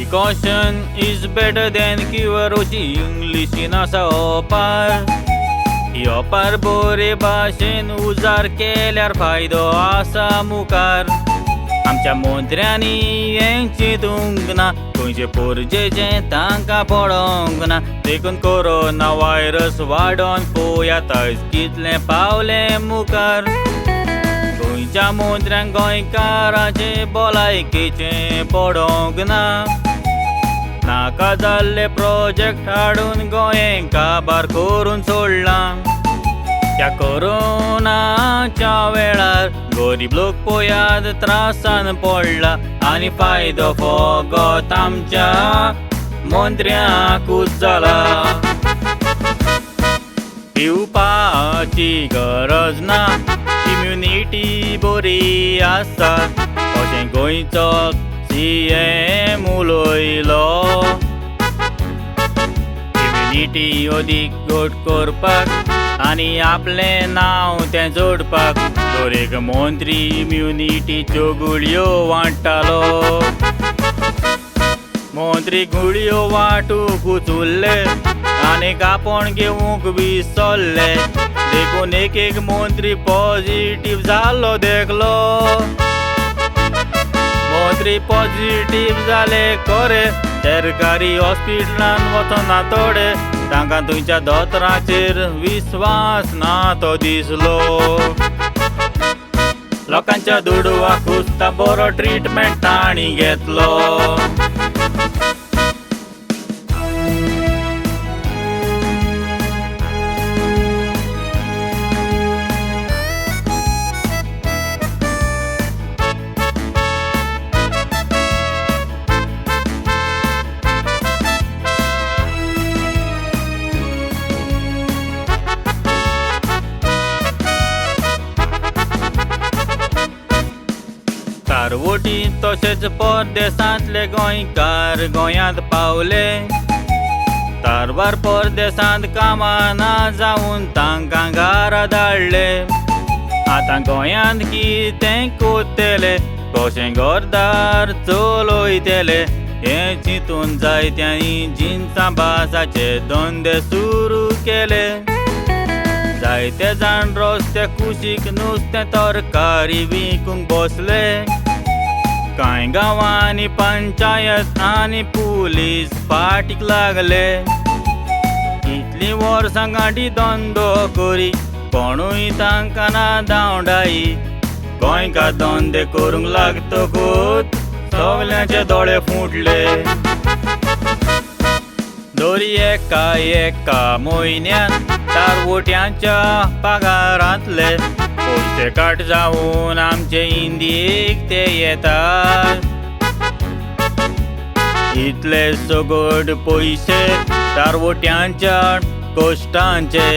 Precaution is better than cure अशी इंग्लिशीन आसा ओपार. ही ओपार बरे भाशेन उजार केल्यार फायदो आसा मुखार. आमच्या मंत्र्यांनी हें चिंतूंक ना, गोंयचे पोरजेचें तांकां पडोंक ना. देखून कोरोना व्हायरस वाडोन पोयात आयज कितलें पावलें मुखार. गोंयच्या मंत्र्यांक गोंयकाराचें भलायकेचें पडोंक ना. नाका जाल्ले प्रोजेक्ट हाडून गोंयें काबार करून सोडलां. त्या कोरोनाच्या वेळार गरीब लोक पळयात त्रासान पडला आनी फायदो फकत आमच्या मंत्र्यांकूच जाला. पिवपाची गरज ना, इम्युनिटी बरी आसा अशें गोंयचो CM उलयलो. इम्युनिटी अदीक घट करपाक आनी आपलें नांव तें जोडपाक दर एक मंत्री इम्युनिटीच्यो गुळयो वांट्टालो. मंत्री गुळयो वांटूंक उचुल्ले आनी आपूण घेवंक विसरले. देखून एक एक मंत्री पॉझिटीव जालो देखलो. मंत्री पॉझिटीव जाले खरे, सरकारी हॉस्पिटलान वचना थोडे. तांकां थंयच्या दोतोराचेर विस्वास ना तो दिसलो. लोकांच्या दुडवाक कुसता बरो ट्रिटमेंट तांणी घेतलो. तारवटी तशेंच परदेसांतले गोंयकार गोंयांत पावले. तारवार परदेसांत कामां ना जावन तांकां घरा धाडले. आतां गोंयांत कितें कोत्तले, कशें घरदार चलयतले हें चिंतून जायत्यांनी जिन्सां भासाचे धंदे सुरू केले. जायते जाण रस्ते कुशीक नुस्तें तरकारी विकूंक बसले. कांय गांवांनी पंचायत आनी पुलीस फाटीक लागले. इतलीं वर्सां गांठी धंदो करी कोणूय तांकां ना धांवडायी. गोंयकार धंदे करूंक लागतकूच सगल्यांचे दोळे फुटले. दर एका एका म्हयन्यान तारवट्यांच्या पगारांतले पयशे काट जावन आमचे इंदियेक ते येतात. इतले सगट पयशे तारवट्यांच्या कश्टांचे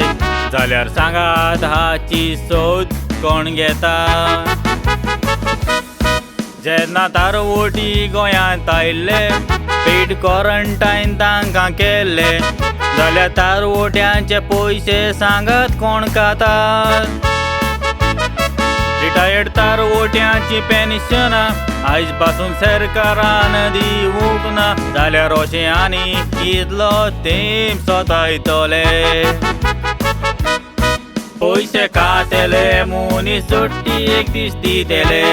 जाल्यार सांगात हाची सोद कोण घेता. जेन्ना तारवटी गोंयांत आयिल्ले पेड क्वॉरंटायन तांकां केल्ले जाल्यार तारवट्यांचे पयशे सांगात कोण खाता. रिटायर्ड तारवट्यांची पेन्शनां आयज पासून सरकारान दिवंक ना जाल्यार अशें आनी कितलो तेंप सतायतले. पयशे खातले मनीस सुट्टी एक दीस दितले.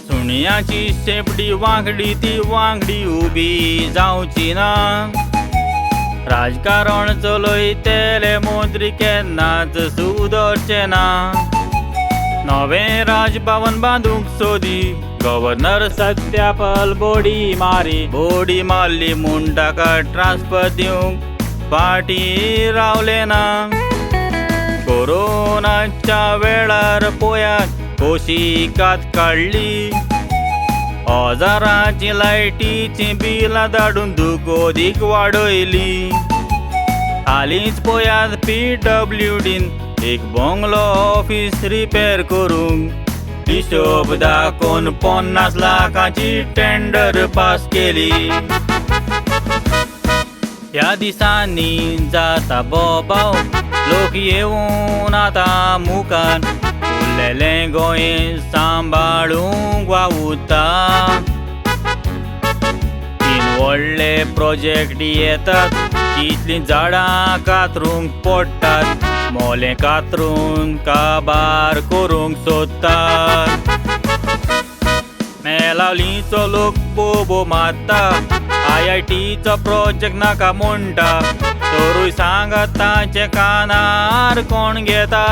सुण्याची शेंपडी वांगडी ती वांगडी उबी जावची ना. राजकारण चलयतले मंत्री केन्नाच सुदरचे ना. नवें राजभवन बांदूंक सोदी गव्हर्नर सत्यापाल बोडी मारी. बोडी मारली म्हूण ताका ट्रान्सफर दिवंक फाटीं रावले ना. कोरोनाच्या वेळार पळयात कशी कात काडली. हजारांची लायटीची बिलां धाडून दुकोदीक वाडयली. हालींच पळयात पीडब्ल्यूडीन एक बंगलो ऑफीस रिपेर करूंक हिशोब दाखोवन 50 लाखांची टेंडर पास केली. ह्या दिसांनी जाता बोबाव, लोक येवन आतां मुखार उरलेलें गोंय सांबाळूंक वावुरता. 3 व्हडले प्रोजेक्ट येतात, कितलीं झाडां कातरूंक पडटात, मोलें कातरून काबार करूंक सोदतात. मेलावलीचो लोक बोबो मारता, आयआयटीचो प्रोजेक्ट नाका म्हणटा, तरूय सांगात तांचे कानार कोण घेता.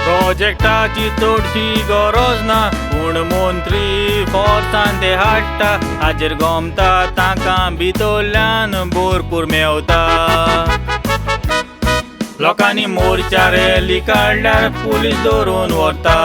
प्रोजेक्टाची चडशी गरज ना, पूण मंत्री फोर्सान ते हाडटा, हाजेर गमता तांकां भितरल्यान भरपूर मेवता. लोकांनी मोर्चा रॅली काडल्यार पुलीस धरून व्हरता.